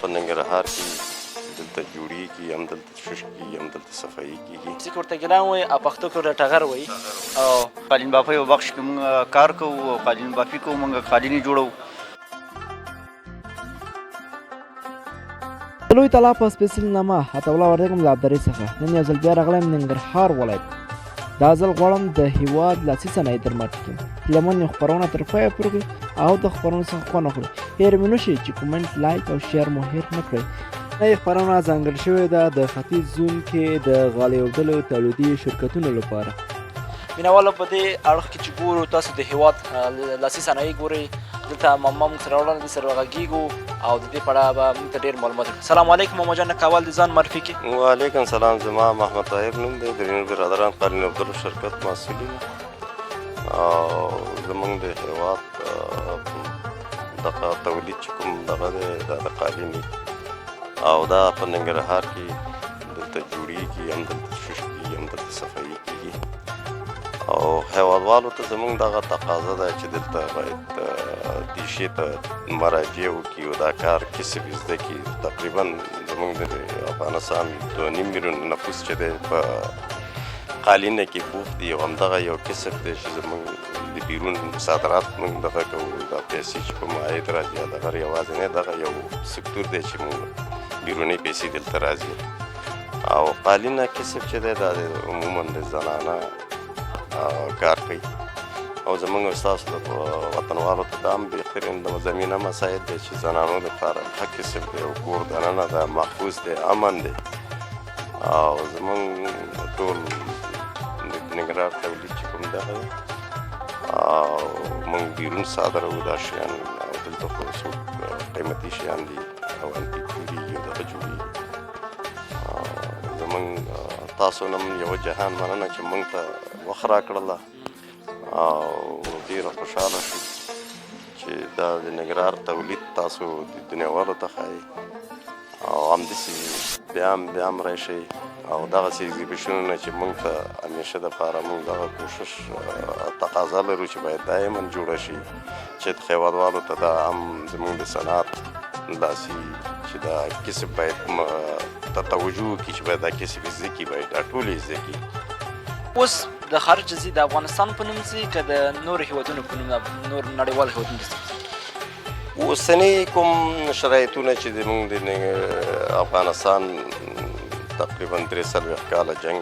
په ننګرهار کې دلته جوړیږي، هم دلته شش کیږي، هم دلته صفایي کیږي. چې ورته ګیلان وایي او پښتو کې ورته ټغر وایي. او قالین بافۍ په بخش کې موږ کار کوو او قالین بافي کوو، موږ قالینې جوړوو. د لوی تالاب په سپېڅلي نامه عطاالله وردګ له ابداري څخه نن یو ځل بیا راغلی یم ننګرهار ولایت. دا ځل غواړم د هیواد لاسي صنایع در معرفي کړم. هیله من یم خپرونه تر پایه پورې کړئ او د خپرونو څخه خوند واخلئ. هېر مې نه شي چې کومنټ، لایک او شیر مو هېر نه کړئ. نۍ خپرونه ځانګړې شوې ده د ختیځ زون کې د غالۍ اوبدلو تولیدي شرکتونو لپاره. مینهوالو په دې اړخ کې چې ګورو تاسو د هیواد لاسي صنایع ګورئ. دلته ماما موږ سره راوړل، دې سره غږیږو او د دې په اړه به موږ ته ډېر معلومات راکړي. سلام علیکم ماما جان، کول د ځان معرفي کړي. وعلیکم سلام، زما محمد طاهر نوم دی، د رینو برادران قالین عبدالله شرکت مسؤل یم او زمونږ د هیواد دغه تولید چې کوم دغه دی دا د قالینې او دا په ننګرهار کې دلته جوړیږي، هم دلته شش کیږي، هم دلته صفایي کیږي. او هیوادوالو ته زمونږ دغه تقاضا ده چې دلته باید دې شي ته مراجعه وکړي او دا کار کسب زده کړي. تقریبا زمونږ د افغانستان 2.5 میلیون نفوس چې دی په قالینه کې بوخت دي او همدغه یو کسب دی چې زمونږ د بیرون صادرات موږ دغه کوو. دا پیسې چې کوم عاید راځي دغه یوازې نه دغه یو سکتور دی چې موږ بیروني پیسې دلته راځي. او قالینه کسب چې دی دا عموما د زنانه کار کوي او زمونږ ستاسو د وطنوالو ته دا هم بهترین د زمینه مساعد دی چې زنانو لپاره ښه کسب دی او کور دننه ده، محفوظ دی، امن دی. او زمونږ ټول د ننګرهار تولید چې کوم دغه دی او موږ بیرون صادروو دا شیان او دلته خو څوک قیمتي شیان دي او انتیک جوړېږي او دغه جوړېږي. زمونږ تاسو نه یو جهان مننه چې موږ ته وخت راکړله او ډېره خوشحاله شو چې دا د ننګرهار تولید تاسو د دنیاوالو ته ښایي او همداسې بیا هم بیا هم راشئ او دغسې اګزیبیشنونه چې موږ ته همیشه دپاره موږ دغه کوشش تقاضا لرو چې باید دایما جوړه شي چې هیوادوالو ته دا هم زموږ د صنعت لاسي چې دا کسب باید ته توجه وکړي چې باید دا کسب زده کړي، باید دا ټول یې زده کړي. اوس د خارج ځي د افغانستان په نوم ځي که د نورو هیوادونو په نوم، نور نړیوال هیوادونو ته ځي؟ اوسني کوم شرایطونه چې زموږ د افغانستان تقریبا 43 کاله جنګ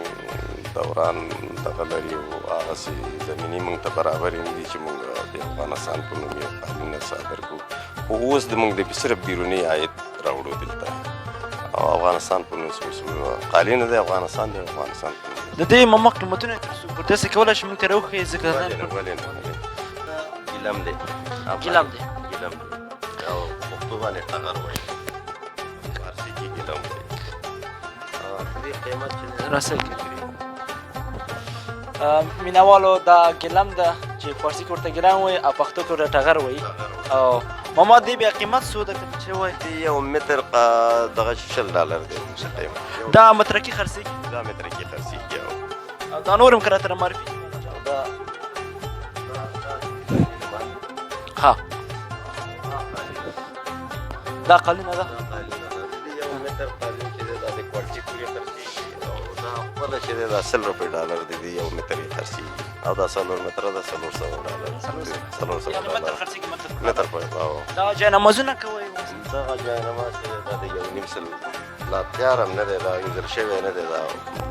دوران دغه لري او هغسې زمینې موږ ته برابرې نه دي چې موږ د افغانستان په نوم یو قانون صادر کړو. خو اوس د موږ د صرف بیروني عاید راوړو دلته او افغانستان په نوم قالینه دی، افغانستان دی، افغانستان په نوم. د دې ماما قیمتونه تر څو پورې داسې کولی شي موږ ته راوښیي؟ ځکه ولې نه، ولې نه، ګیلم دی، ګیلم دی، ګیلم دی او پښتو باندې ټغر وایي، فارسي کې ګیلم وایي. د دې قیمت چې راسئ مینهوالو دا ګیلم ده چې فارسي کې ورته ګیلم وایي او پښتو کې ورته ټغر وایي. او ماما دې بیا قیمت څو ده که چې وایي؟ دې یو متر دغه 20 ډالر دی قیمت. دا مترکي خرڅېږي؟ دا مترکي خرڅېږي. او دا نور هم که راته معرفي کړي. دا ها دا قالینه ده، یو متر قالین چې دی دا د کوالټي پورې خرڅېږي او دا خپله چې دی دا 100 روپۍ ډالر دی، دی یو متر یې خرڅېږي او دا 4 متره ده 400 ډالر، 400 ډالر خرڅېږي متر پورې. دا جای نمازونه کوئ؟ دغه جای نماز چې دی دا د 1.5 سل لا تیار هم نه دی، دا وینځل شوی نه دی، دا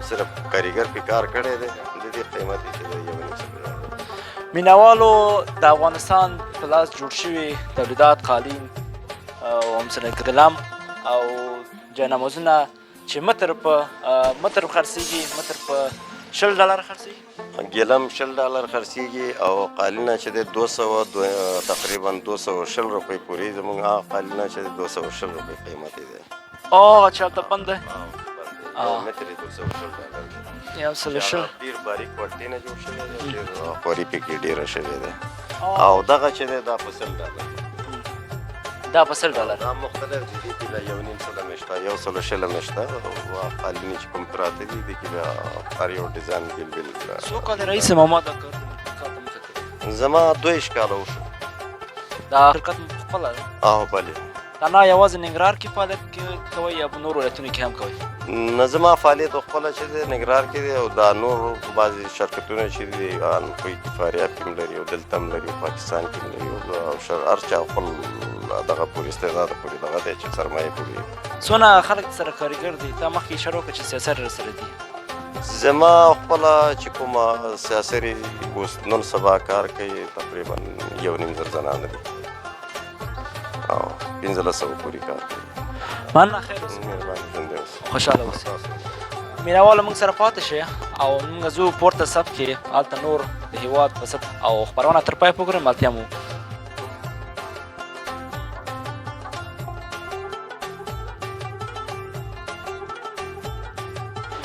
صرف کاریګر پې کار کړی دی. د دې قیمت یې چې دی 1.5 سل ډالر. مینهوالو د افغانستان په لاس جوړ شوي تولیدات قالین او همسره ګلم او جای نمازونه چې متر په متر خرڅېږي، متر په 20 ډالر خرڅېږي. ګیلم 20 ډالر خرڅېږي او قالینه چې دی 200 تقریبا 220 روپۍ پورې زموږ هغه قالینه چې دی 220 روپۍ قیمت یې دی. هغه چې هلته بند دی؟ یو متر یې 220 ډالر دی. 120. ډېر باریک کوالټي نه جوړ شوی دی، ډېر خواري پکې ډېره شوې ده. او دغه چې دی دا په 100 ډالر، دا په 100 ډالر. دا مختلف دي، دې کې بیا 1.5 سل هم شته، 120 هم شته. او قالینې چې کوم پراته دي دې کې بیا هر یو ډیزاین بېل بېل. څو کاله راهیسې ماما دا کار ته مخه کړې؟ زما 22 کاله وشو. دا شرکت مو خپله ده؟ او بلې. تنها یوازې ننګرهار کې فعالیت کوئ یا په نورو ولایتونو کې هم کوئ؟ نه، زما فعالیت خپله چې دی ننګرهار کې دی، او دا نور بعضې شرکتونه چې دي هغوی کې فاریاب کې هم لري، او دلته هم لري، پاکستان کې هم لري، او هر چا خپل دغه پورې استعداد پورې دغه دی چې سرمایه پورې. څونه خلک سره کاریګر دي؟ تا مخکې اشاره وکړه چې سیاسر سره دي. زما خپله چې کومه سیاسري اوس نن سبا کار کوي تقریبا 1500 زنانه دي او 1500 پورې کار کوي. مننه، خیر اوسې. مهرباني، ژوندی اوسې. خوشحاله اوسې. مینهوالو موږ سره پاتې شئ او موږ ځو پورته صف کې، هلته نور د هیواد په سطح او خپرونه تر پایه پورې ملتیا مو.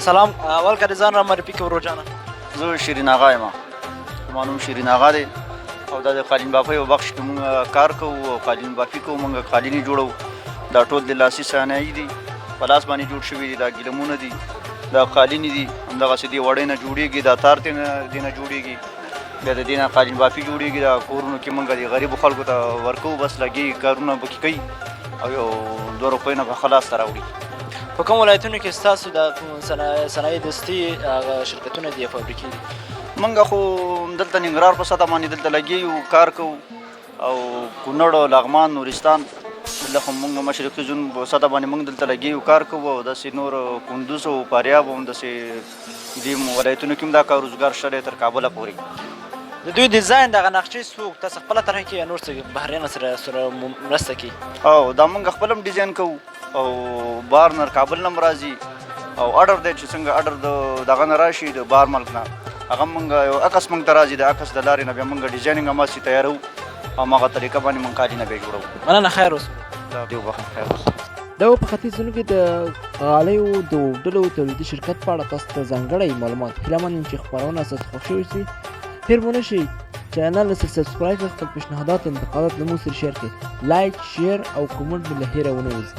سلام، اول که د ځان را معرفي کړه ورور جانه. زه شیرین آغا یم، زما نوم شیرین آغا دی، او دا د قالین بافۍ په بخش کې موږ کار کوو او قالین بافي کوو، موږ قالینې جوړوو. دا ټول د لاسي صنایع دي، په لاس باندې جوړ شوي دي. دا ګیلمونه دي، دا قالینې دي، همدغسې دې وړۍ نه جوړېږي، دا تار دې نه جوړېږي، بیا د دې نه قالین بافي جوړېږي. دا کورونو کې موږ د غریبو خلکو ته ورکوو، بس لګي کارونه پکې کوي او یو 2 روپۍ نه به ښه لاسته راوړي. په کوم ولایتونو کې ستاسو د صنایع دستي هغه شرکتونه دي یا فابریکې دي؟ موږ خو دلته ننګرهار په سطح باندې دلته لګي یو کار کوو، او کونړ، لغمان، نورستان، دلته خو موږ مشرقي زون په سطح باندې موږ دلته لګي یو کار کوو، او داسې نور کندوز او فاریاب هم داسې دې ولایتونو کې هم دا کار روزګار شته دی تر کابله پورې. د دوی ډیزاین دغه نقشې څوک تاسو خپله طرحه کوي یا نور څه بهرنیانو سره مرسته کوي؟ او دا موږ خپل هم ډیزاین کوو، او بار نه کابل نه هم راځي، او اډر دی چې څنګه اډر د دغه نه راشي د بار ملک نه، هغه موږ یو عکس موږ ته راځي، د عکس د لارې نه بیا موږ ډیزاینینګ هماسې تیاروو او هماغه طریقه باندې موږ قالینه بیا جوړوو. مننه، خیر اوسې. دا دې وبخښه، خیر اوسې. دا په ختیځ زون کې د غالیو د اوډلو تولیدي شرکت په اړه تاسو ته ځانګړی معلومات. هیله من یم چې خپرونه ستاسو خوښ شوې شي. هېر مو نه شي چینل سبسکرایب کړئ، خپل پیشنهادات انتقادات له موږ سره شیر کړئ، لایک، شیر او کومنټ مو له هېره ونه وځي.